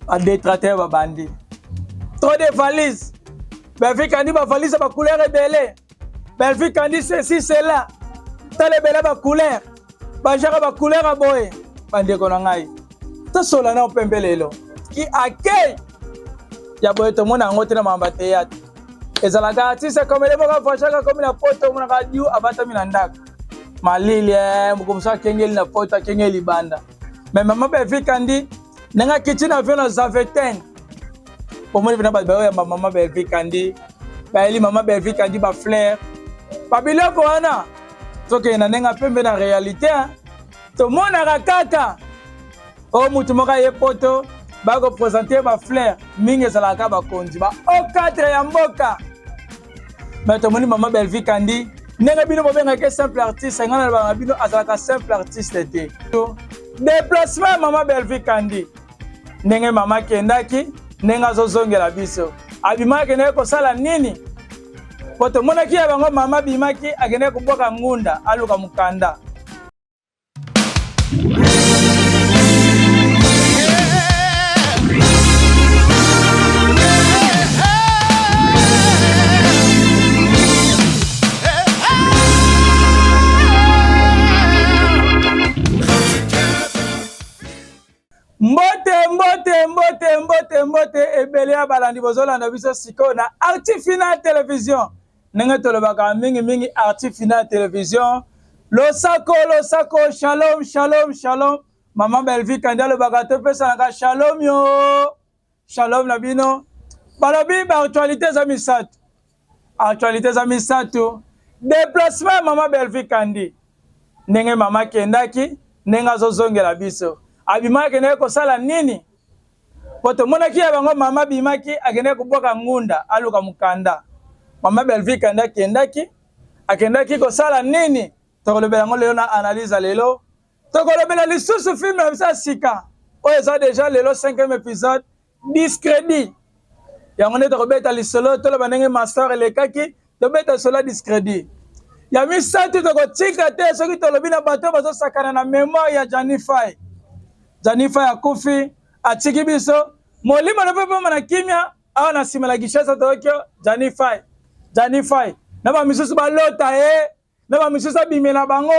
Ba détracteur babandi. Trop de valises. Bellevue Kandi ba valise ba couleur ebele. Bellevue Kandi ceci cela. Tala ebele ba couleur. Ba genre ba couleur ya boye. Bandeko na ngai. Tosola na pembe lelo. Ki accueil ya boye tomona yango te na mamba théâtre. Ezalaka artiste comédien moko voyagaka komi na poto omonaka diu abatami na ndako. Malili eh, moko mosusu akengeli na poto akengeli libanda. Mais mama Bellevue Kandi ndenge akiti na avion na Zaventem omoni mpena bato bayoyamba mama Bellevue Kandi bayeli mama Bellevue Kandi ba fleur ba biloko wana tokende na ndenge pembe na réalité tomonaka kaka oyo motu moko aye poto bakopresente ba fleur mingi ezalaka bakonzi ba o 4 ya mboka me tomoni mama Bellevue Kandi ndenge bino bobengaki simple artiste ngai nalobaka na bino azalaka simple artiste te Déplacement ya mama Bellevue Kandi ndenge mama akendaki ndenge azozongela biso abimaki akendaki kosala nini po tomonaki ya bango mama abimaki akendaki kobwaka ngunda aluka mokanda. Mbote, mbote, mbote, mbote, mbote ebele ya balandi bozolanda biso sikoyo na Arti Final Television. Ndenge tolobaka mingi mingi Arti Final Television. Losako, losako, shalom, shalom, shalom. Maman Bellevue Kandi alobaka topesanaka shalom yo. Shalom na bino. Balobi ba actualité eza misato. Actualité eza misato. Déplacement ya mama Bellevue Kandi. Ndenge mama akendaki, ndenge azozongela biso. Abimaki akendaki kosala nini? Po tomonaki ya bango mama abimaki akendaki kobwaka ngunda aluka mokanda. Mama Bellevue Kandi akendaki, akendaki kosala nini? Tokolobela yango lelo na analyse ya lelo. Tokolobela lisusu film na biso ya sika oyo eza deja lelo 5e episode discredit. Yango nde tokobeta lisolo, toloba ndenge master elekaki, tobeta lisolo ya discredit. Ya misato tokotika te soki tolobi na bato bazosakana na memoire ya Gianni Fay. Gianni Fay akufi, atiki biso molimo na mpe na kimia awa na nsima na Kinshasa toyoki Gianni Fay. Gianni Fay na ba misusu balota ye na ba misusu abimela bango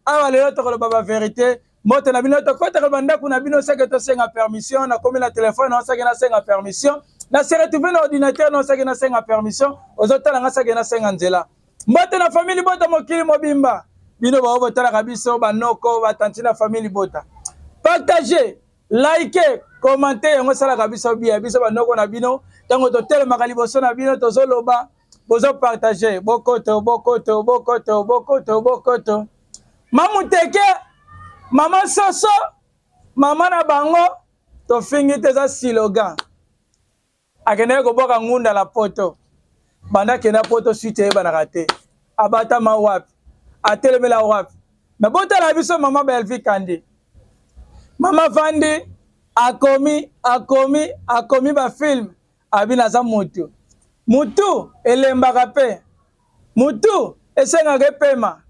awa lelo tokoloba ba verite mbote na bino tokotaka bandako na bino seke tosenga permission nakomi na telefone na seke nasenga permission na se retrouve na ordinateur na seke nasenga permission ozotala nga seke nasenga nzela mbote na famille libota mokili mobimba bino bao botalaka biso banoko batanti na famille libota partage like commente yango esalaka biso bien biso banoko na bino ntango totelemaka liboso na bino tozoloba bozo partage bokoto bokoto bokoto bokoto bokoto mamuteke mama soso mama na bango tofingi te eza slogan akendaki kobwaka ngunda na poto banda akenda poto suite eyebanaka te abatama wapi atelemela wapi me botala biso mama Bellevue Kandi mama vandi akomi akomi akomi bafilme Abi naza mutu. Mutu elembaka pe. Mutu esengaka epema.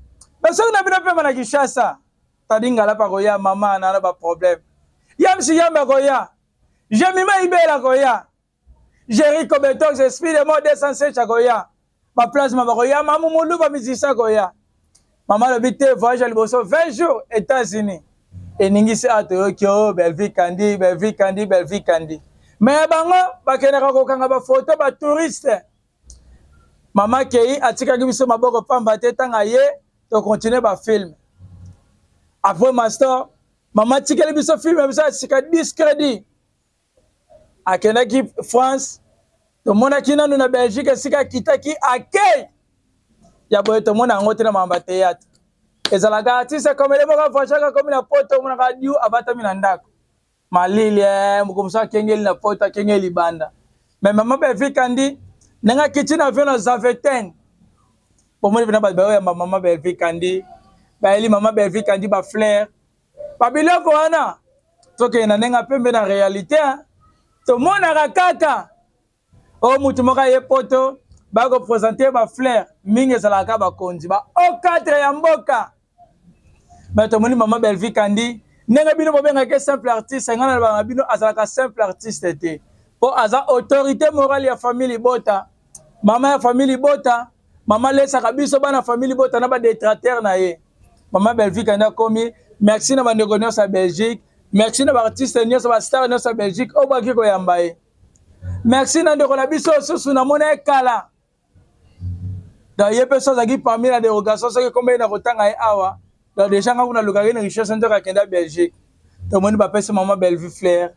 Mais soki na bino pema na Kinshasa, Tadi Ngalapa akoya mama na na ba problème. Yamsi Yambe akoya. Jemima Ibela akoya. Jericho Betox Esprit de mort 207 akoya. Ba plasma bakoya, Mamu Muluba musicien akoya. Mama alobi te voyage ya liboso 20 jours États-Unis. Eningisi awa toyoki o oh, Bellevue Kandi, Bellevue Kandi, Bellevue Kandi. Mais ya bango bakendaka kokanga ba photo ba touriste. Mama Kei atikaki biso maboko pamba te tanga ye to continuer ba film. Après master, mama atikeli biso film ya biso ya sika discredit. Akendaki France, tomonaki nanu na Belgique esika akitaki akei ya boye tomona yango te na makambo ya théâtre. Ezalaka artiste comédien moko voyagaka komi na poto omonaka diu abatami na ndako malili eh, moko mosusu akengeli na poto akengeli libanda mais mama Bellevue Kandi ndenge akiti na avion na Zaventem bomoni mpena bato bayoyamba mama Bellevue Kandi bayeli mama Bellevue Kandi ba fleur ba biloko wana tokende na ndenge pembe na réalité tomonaka kaka oyo motu moko aye poto bakopresente ba fleur mingi ezalaka bakonzi ba o 4 ya mboka me tomoni mama Bellevue Kandi. Ndenge bino bobengaki simple artiste, ngai nalobaka na bino azalaka simple artiste te, mpo aza autorité morale ya famille libota, mama ya famille libota, mama alesaka biso bana famille libota na badetracteur na ye. Mama Belgique ande akomi. Merci na bandeko nyonso ya Belgique, merci na baartiste nyonso, bastar nyonso ya Belgique oyo baki koyamba ye. Merci na ndeko na biso susu namona ye kala, donc ye mpe so azalaki parmi la dérogation, soki ekomeli na kotanga ye awa. Donc déjà nga kuna alukaki na richesse, nzoka akenda Belgique. Tomoni bapesi mama Bellevue fleur,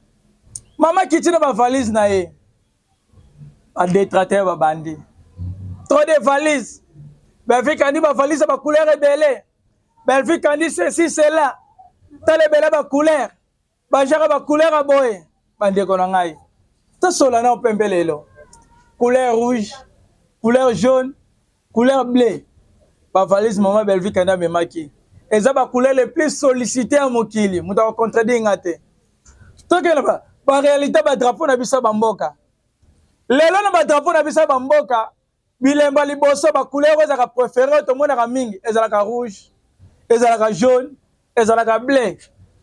mama kiti na bavalise na ye. Badetracteur babandi trop de valise, Bellevue Kandi bavalise ya bacouleur ebele, Bellevue Kandi ceci cela, tala ebele bacouleur, bajaka bacouleur ya boye. Bandeko na ngai, tosola na pembe lelo, couleur rouge, couleur jaune, couleur bleu. Bavalise mama Bellevue Kandi amemaki eza bacouleur le plus sollicité ya mokili, moto akocontredire nga te. Tokende baréalité, badrapeau na biso ya bamboka lelo. Na badrapeau na biso ya bamboka, bilembo ya liboso, bacouleur oyo ezalaka préféré, oyo tomonaka mingi, ezalaka rouge, ezalaka jaune, ezalaka bleu.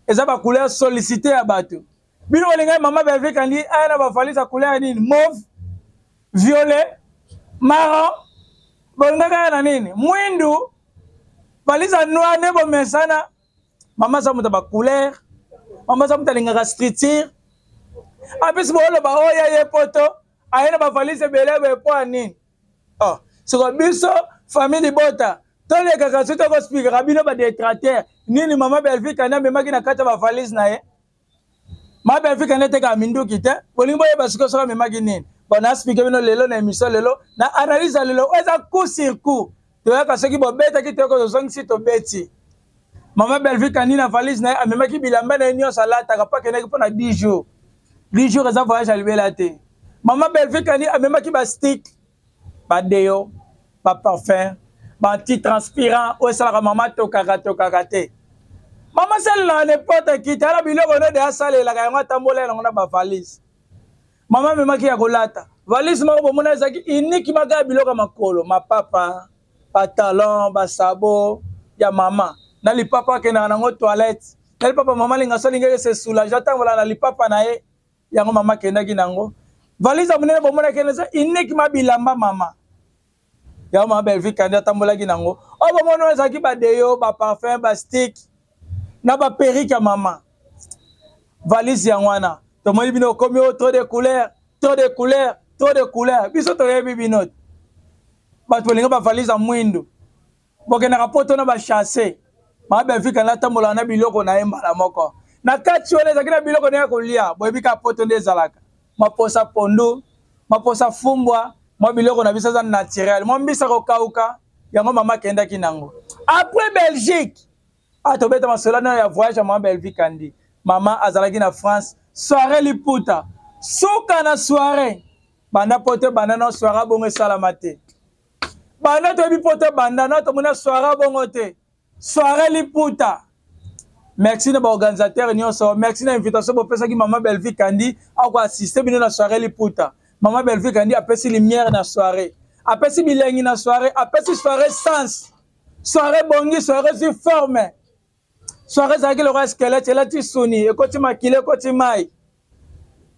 Eza bacouleur sollicité ya bato. Bino bolingai mama Bellevue Kandi aya na bavalise ya couleur nini? Mauve, violet, marron? Bolingaki aya na nini? Mwindu, valise ya noir nde bomesana. Mama aza moto ya bacouleur, mama aza moto alingaka structure. Apesi booloba oyo ye poto aye na bavalise ebele boye mpo ya nini? Oh, siko biso famille libota tolekaka soki tokospikaka bino badetracteur nini mama Bellevue Kandi amemaki na kati ya bavalise na ye. Mama Bellevue Kandi atekaka minduki te. Bolingi boyeba sikoyo soki amemaki nini? Bon, naexpliquer bino lelo na émission, lelo na analyse ya lelo oyo eza coup sur coup. Toyaka soki bobetaki, toyoka tozongisi, tobeti. Mama Bellevue Kandi na valise na ye amemaki bilamba na ye nyonso alataka, mpo akendaki mpo na 10 jours. 10 jours eza voyage ya libela te. Mama Bellevue Kandi amemaki bastick, badeo, baparfum, baantitranspirant oyo esalaka mama tokaka tokaka te. Mama asalelaka n'importe qui te, ala biloko no de asalelaka yango, atambola yango na bavalise. Mama amemaki ya kolata, valise moko bomona ezalaki unique maka ya biloko ya makolo, mapapa, batalon, basabo ya mama na lipapa akendaka nango toilette na lipapa. Mama alinga so alingaki se soulage, atambola na lipapa na ye. Yango mama akendaki nango, valise ya monene bomonaki eza unique ma bilamba mama. Yango mama Bellevue Kandi atambolaki nango. Oyo bomoni oyo ezalaki badeo, baparfum, bastick na baperruque ya mama. Valise yango wana tomoni. Bino okomi oyo trop de couleur, trop de couleur, trop de couleur. Biso toyebi bino te. Bato bolinga bavalise ya mwindu, bokendaka poto na bachasse. Mama Bellevue Kandi atambolaka na biloko na ye mbala moko. Na kati wana ezalaki na biloko na ye ya kolia. Boyebi kaka poto nde ezalaka, maposa pondu, maposa fumbwa, mwa biloko na biso eza naturel, mwa mbisa kokauka. Yango mama akendaki nango après Belgique. A tobeta masolo nayo ya voyage ya mama Bellevue Kandi. Mama azalaki na France, soirée liputa, suka na soirée. Banda poto banda na soirée bongo esalama te. Banda toyebi poto banda na tomona soirée bongo te, soirée liputa. Merci na baorganisateur nyonso, merci na invitation bopesaki mama Bellevue Kandi akoassiste bino na soirée liputa. Mama Bellevue Kandi apesi lumière na soirée, apesi bilengi na soirée, apesi soirée sens. Soirée bongi, soirée ezwi forme. Soirée ezalaki lokola squelette elati suni, ekoti makili, ekoti mai.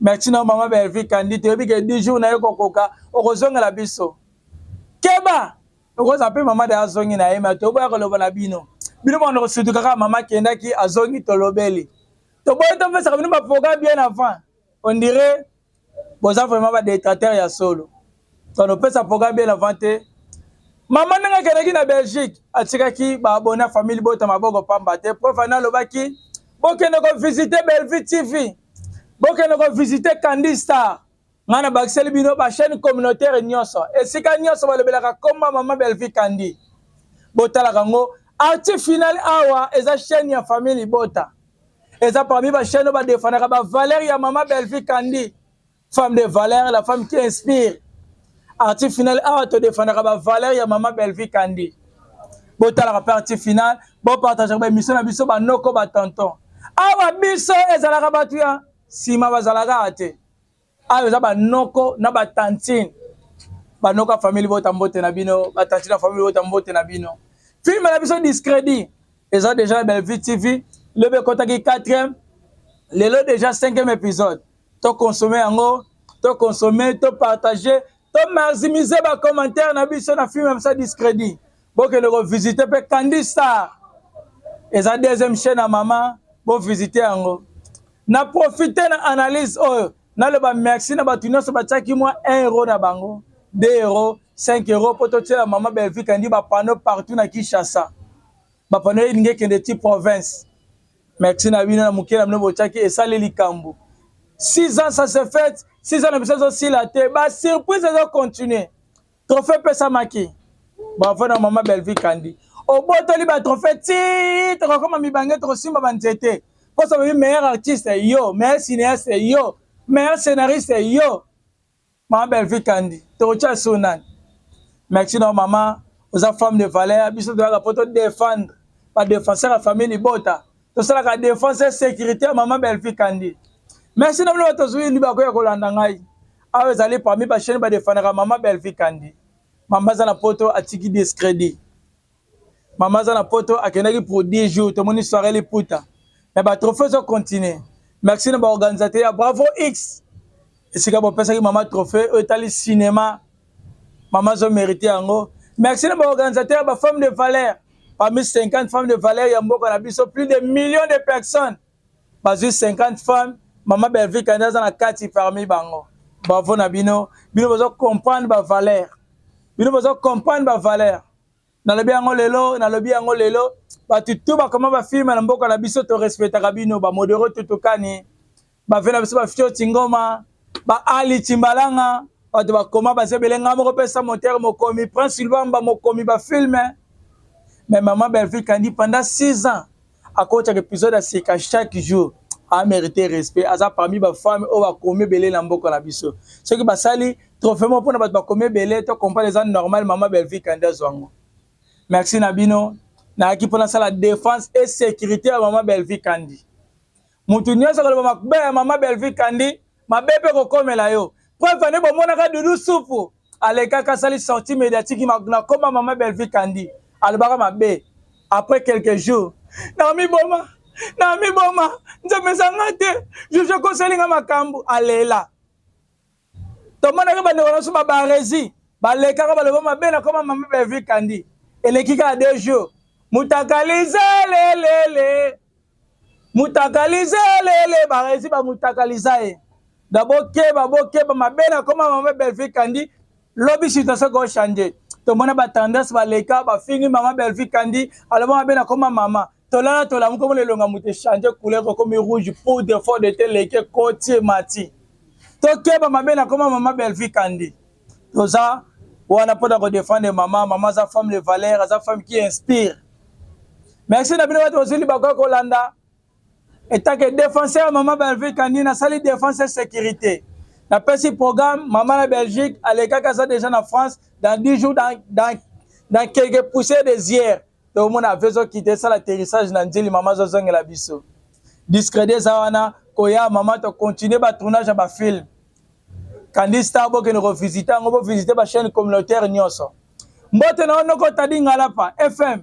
Merci na mama Bellevue Kandi. Toyebi ke 10 jours na ye kokoka, okozongela biso. Keba, okozala mpe mama de azongi na ye, me toboya koloba na bino. Bino banda kosutu kaka mama akendaki, azongi, tolobeli. Toboyi topesaka bino baprogramme bien avant. On dirait boza vraiment badétracteur ya solo. Topesa programme bien avant te. Mama ndenge akendaki na Belgique, atikaki baabonné ya famille bota maboko pamba te. Preuve ana alobaki bokende kovisite Bellevue TV, bokende kovisite Candy Star. Ngai na bakiseli bino bachaîne communautaire nyonso, esika nyonso balobelaka komba mama Bellevue Kandi, botalaka yango. Arti Final awa eza chaîne ya famille libota, eza parmi bachaîne oyo badefendaka bavaleur ya mama Bellevue Kandi, femme de valeur, la femme qui inspire. Arti Final awa todefendaka bavaleur ya mama Bellevue Kandi. Botalaka mpe Arti Final, bopartageaka baémission na biso. Banoko, batonton, awa biso ezalaka bato ya nsima bazalaka te. Awa eza banoko na batantine. Banoko ya famille bota, mbote na bino. Batantine ya famille bota, mbote na bino. Film na biso Discrédit eza déjà na Bellevue TV. Lobi ekotaki 4e, lelo déjà 5e épisode. To consommer yango, to consommer, to partager, to maximiser ba commentaire na biso na film ya biso Discrédit. Bokende ko visiter pe Candy Star. Eza deuxième chaîne ya mama, bo visiter yango. Na profiter na analyse oyo, naloba merci na bato nyonso batiaki mwa 1 euro na bango, 2 euro, 5 euro mpo totiela mama Bellevue Kandi ba panneau partout na Kinshasa. Ba panneau elingi ekende ti province. Merci na bino na moke na bino botiaki esali likambo. 6 ans ça se fait, 6 ans na biso ezosila te, ba surprise ezo continuer. Trophée epesamaki. Bravo na mama Bellevue Kandi. Obotoli ba trophée ti tokokoma mibange tokosimba ba nzete. Posa babi meilleur artiste yo, meilleur cinéaste yo, meilleur scénariste yo. Mama Bellevue Kandi, tokotia sur nani? Merci na mama, oza femme de valeur, biso toyaka po to défendre ba défenseur ya famille libota. Tosalaka défense et sécurité ya mama Bellevue Kandi. Merci na bino bato tozwi libaku ya kolanda ngai. Awa ezali parmi ba chaîne ba défendaka mama Bellevue Kandi. Mama aza na poto atiki discrédit. Mama aza na poto akendaki pour 10 jours, tomoni soirée liputa. Mais ba trophées ezo continuer. Merci na ba organisateur ya Bravo X. Esika bopesaki mama trophée oyo etali cinéma. Mama azo mériter yango. Merci na ba organisateur ya ba femmes de valeur. Parmi 50 femmes de valeur ya mboka na biso, plus de millions de personnes. Bazwi 50 femmes, mama Bellevue Kandi aza na kati parmi bango. Bravo na bino. Bino bozo comprendre ba valeur. Bino bozo comprendre ba valeur. Nalobi yango lelo, nalobi yango lelo. Bato tout bakoma ba film na mboka na biso, to respectaka bino, ba modero tutukani, ba vena biso ba Fioti Ngoma, ba Ali Timbalanga, bato bakoma baza ebele. Ngai moko pesa moteur mokomi, Prince Lubamba mokomi ba film. Mais maman Bellevue Kandi pendant 6 ans akotaka épisode ya sika chaque jour, a mérité respect. Aza parmi ba femme oyo bakomi ebele na mboka na biso. Soki basali trophée moko mpona bato bakomi ebele, to comprendre eza normal mama Bellevue Kandi azwa yango. Merci na bino. Nayaki mpona sala défense et sécurité ya mama Bellevue Kandi. Mutu nyonso akoloba mabe ya mama Bellevue Kandi, mabe mpe kokomela yo. Preuve ane, bomonaka Dudu Supu alekaka, asali sortie médiatique na koma mama Bellevue Kandi, alobaka mabe. Après quelques jours, namiboma, namiboma, nzambe ezanga te, juge ekoselinga makambo, alela. Tomonaki bandeko na biso babaresi balekaka, baloba mabe na koma mama Bellevue Kandi. Eleki kaka 2 jours, mutakalize lelele, mutakalize lele, baresi bamutakaliza ye. Da bokeba, bokeba mabe na koma mama Bellevue Kandi. Lobi situation kochange. Tomona batendance baleka, bafingi mama Bellevue Kandi, aloba mabe na koma mama. Tolala, tolamuka, komona elonga moto echange couleur, okomi rouge, poudre fond de teint leke koti emati. Tokeba mabe na koma mama Bellevue Kandi. Toza wana mpona kodefendre mama. Mama aza femme de valeur, aza femme qui inspire. Merci na bino bato bozwi libaku kolanda. Etake défenseur ya mama Bellevue Kandi, nasali défense et sécurité, napesi programme. Mama na Belgique alekaki, aza déjà na France. Dans 10 jours, dans quelques poussières des hier, tomona avion ezokita, esala atterrissage na Nzeli. Mama azozongela biso. Discrédit eza wana koya mama. Tocontinue batournage ya bafilm Kandi Star. Bokende kovisite yango, bovisite bachaîne communautaire nyonso. Mbote na yo noko Tadi Ngalapa FM,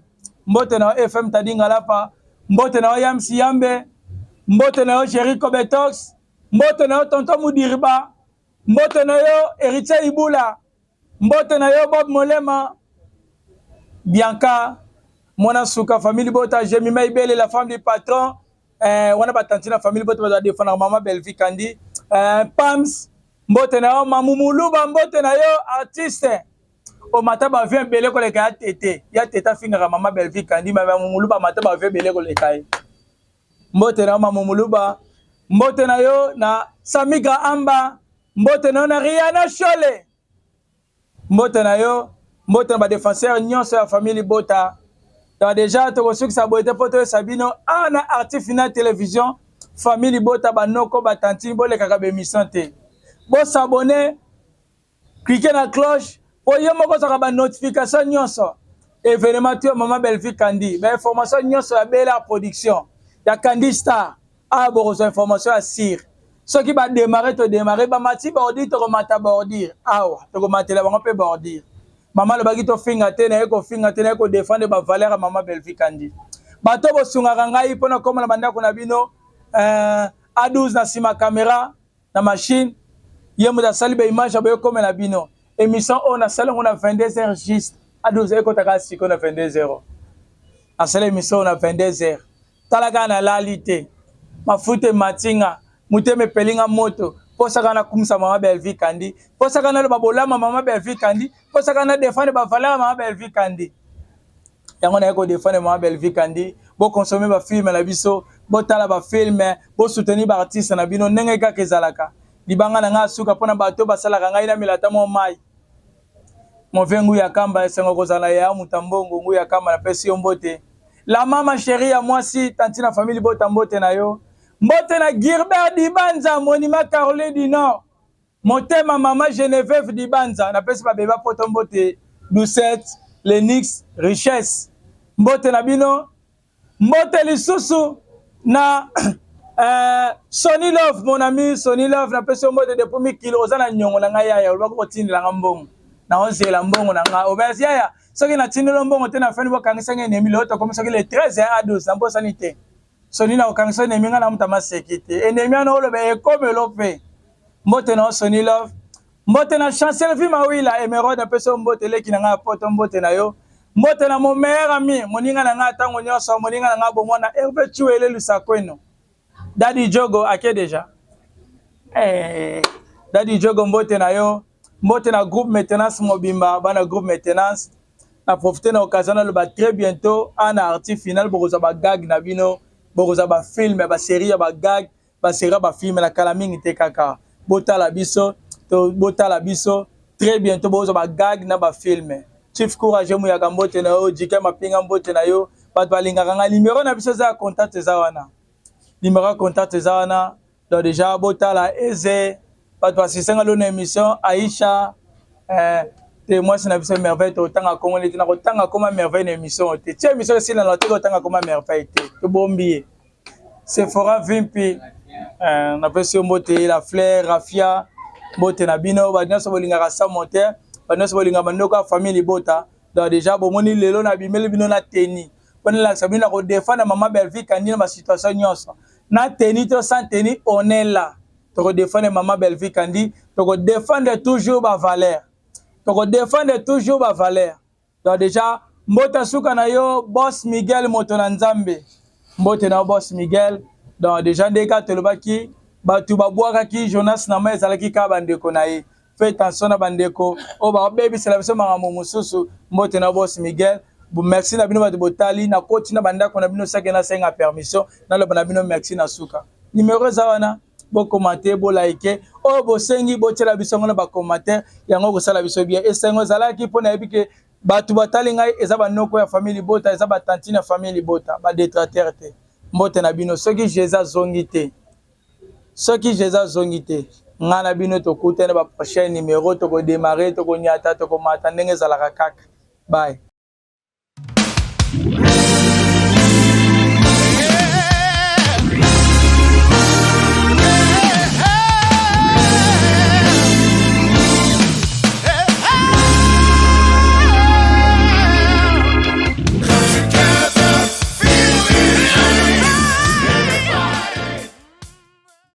mbote na yo FM Tadi Ngalapa, mbote na yo Yamsi Yambe, mbote na yo Jericho Betox, mbote na yo tonton Mudiriba, mbote na yo Héritier Ibula, mbote na yo Bob Molema, Bianca mwana suka famille bota Jemima Ibele, la femme du patron. Wana batanti na famille bota baza défendre mama Bellevue Kandi. Pams, mbote na yo. Mamumuluba, mbote na yo. Artiste omata baavion ebele koleka ya tete, ya tete afingaka mama Bellevue Kandi. Mamumuluba amata baavion ebele koleka ye. Mbote na yo Mamumuluba, mbote na yo na Samigra Amba, mbote na yo na Riana Shole, mbote na yo, mbote na badéfenseur nyonso ya famille libota. Donc déjà tokosukisa boye te mpo toyesa bino awa na Arti Final Télévision. Famille libota, banoko, batantine, bolekaka bémission te. Bosabone, clique na cloche mpo ye moko ozwaka banotification nyonso, événement to ya mama Bellevue Kandi, bainformation nyonso ya Bela Production, ya Kandi Star. Awa bokozwa information ya sire. Soki badémarre, todémarre. Bamati bordure, tokomata bordure awa, tokomatela bango mpe bordure. Mama alobaki tofinga te, naye kofinga te, naye kodefendre bavaleur ya mama Bellevue Kandi. Bato bosungaka ngai mpo na koma na bandako na bino, A12 na nsima caméra na machine, ye moto asali baimage ya boyekomela bino. Émission oyo nasali yango na 22 heures juste. A12 ekotaka sikoyo na 22 heures. Nasali émission oyo na 22 heures. Tala kaka, nalali te, mafuta ematinga, motema epelinga moto. Mposaka nakumisa mama Belvi Kandi, mposaka naloba bolama mama Belvi Kandi, mposaka na défendre bavaleur ya mama Belvi Kandi. Yango naye kodéfendre mama Belvi Kandi. Boconsommer bafilm na biso, botala bafilm, bosoutenir baartiste na bino ndenge kaka ezalaka. Libanga na ngai asuka mpona bato basalaka ngai namela ata mwa mai. Move ngu ya kamba, esengo kozala ya muta mbongo. Ngu ya kamba, napesi yo mbote. La mama chérie ya mwasi tanti na famille libota, mbote na yo. Mbote na Girbert Dibanza, monument Caroline du Nord, motema mama Geneviève Dibanza. Napesi babeba poto mbote, Doucette, Lenix, Richesse, mbote na bino. Mbote lisusu na Sony Love, mon ami Sony Love, napesi yo mbote depuis mikili. Oza na niongo na ngai yaya, olobaki kotindelanga mbongo, naozela mbongo na ngai. Obesi yaya, soki natindeli mbongo te na feni, bokangisa ngai enemi. Lelo tokomi soki le 13 a 12, nabosani te. Soni, na kokangisa enemi ngai na muta maseki te. Enemi wana oloba ekomelo mpe. Mbote na yo Sony Love. Mbote na Chancelvi Mawila Emerode, napesi yo mbote, leki na ngai ya poto, mbote na yo. Mbote na mon meilleur ami, moninga na ngai ntango nyonso, moninga na ngai bomwana, Herve Chuele Lusakweno. Dadi Jogo ake déjà, Dadi Jogo, mbote na yo. Mbote na groupe maintenance mobimba, bana groupe maintenance. Na profite na occasion naloba, très bientôt ana arti final bokozwa bagag na bino, bokozwa bafilm, basérie ya bagag, basérie ya bafilm na kala mingi te. Kaka botala biso, botala biso, très bientôt bokozwa bagag na bafilm. Chief Courage Muyaka, mbote na yo. Jike Mapinga, mbote na yo. Bato balingaka ngai, numero na biso eza ya contact, eza wana, numero ya contact eza wana. Donc déjà botala eze bato basisenga lelo na émission. Aisha, te, mwasi na biso Merveille, totanga kongo neti na kotanga koma Merveille na émission te. Tia émission esila na te, kotanga koma Merveille te, tobombi ye. Sephora Vimpi, napesi yo mbote. La Fleur Rafia, mbote na bino. Bato nyonso bolingaka sans monteur, bato nyonso bolingaka bandoko ya famille libota. Donc déjà bomoni lelo nabimeli bino na teni mpo nalakisa bino na kodéfendre mama Belvi Kandi na basituation nyonso, na teni to sans teni, on est là. Tokodéfendre mama Belvi Kandi, tokodéfendre toujours bavaleur, tokodéfendre toujours bavaleur. Donc déjà mbote suka na yo boss Miguel, moto na Nzambe, mbote na yo boss Miguel. Donc déjà nde kaka tolobaki, bato babwakaki Jonas na mai, ezalaki kaka bandeko na ye. Fait attention na bandeko oyo babebisela biso makambo mosusu. Mbote na boss Miguel. Merci na bino bato botali. Nakoti na bandako na bino sake nasenga permission, naloba na bino merci na suka. Numero eza wana, bocommenter, bolike oyo bosengi, botiela biso yango na bacommentaire. Yango kosala biso bien. Esengo ezalaki mpo nayebi ke bato batali ngai eza banoko ya famille libota, eza batantine ya famille libota, badétracteur te. Mbote na bino. Soki Jésus azongi te, soki Jésus azongi te, ngai na bino tokutani baprochain numéro, tokodémarrer, tokonyata, tokomata ndenge ezalaka kaka. Bye.